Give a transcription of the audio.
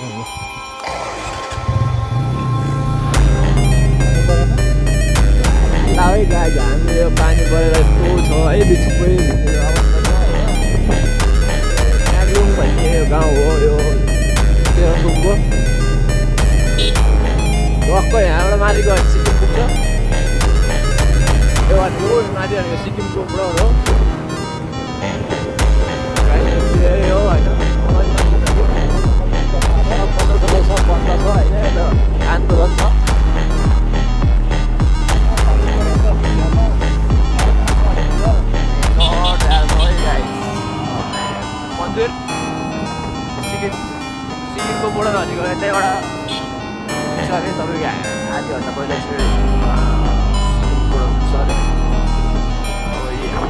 है गाई हामी यो पानी परेर यस्तो छ है बिचुकै भित्र अवस्था छ नागलुङ भन्ने यो गाउँ हो यो तेह्रथुमको टक्क यहाँबाट माथि गयो सिक्किम पुग्छ यो भनेको माथि भनेको सिक्किमको बोर्डर हो यही हो होइन सब बन्द छ होइन आन्दोलन छ मन्दिर सिक्किमको बोर्डर भनेको यतैबाट सरे तपाईँको आधी घन्टा पहिला सिक्किमको सरे अब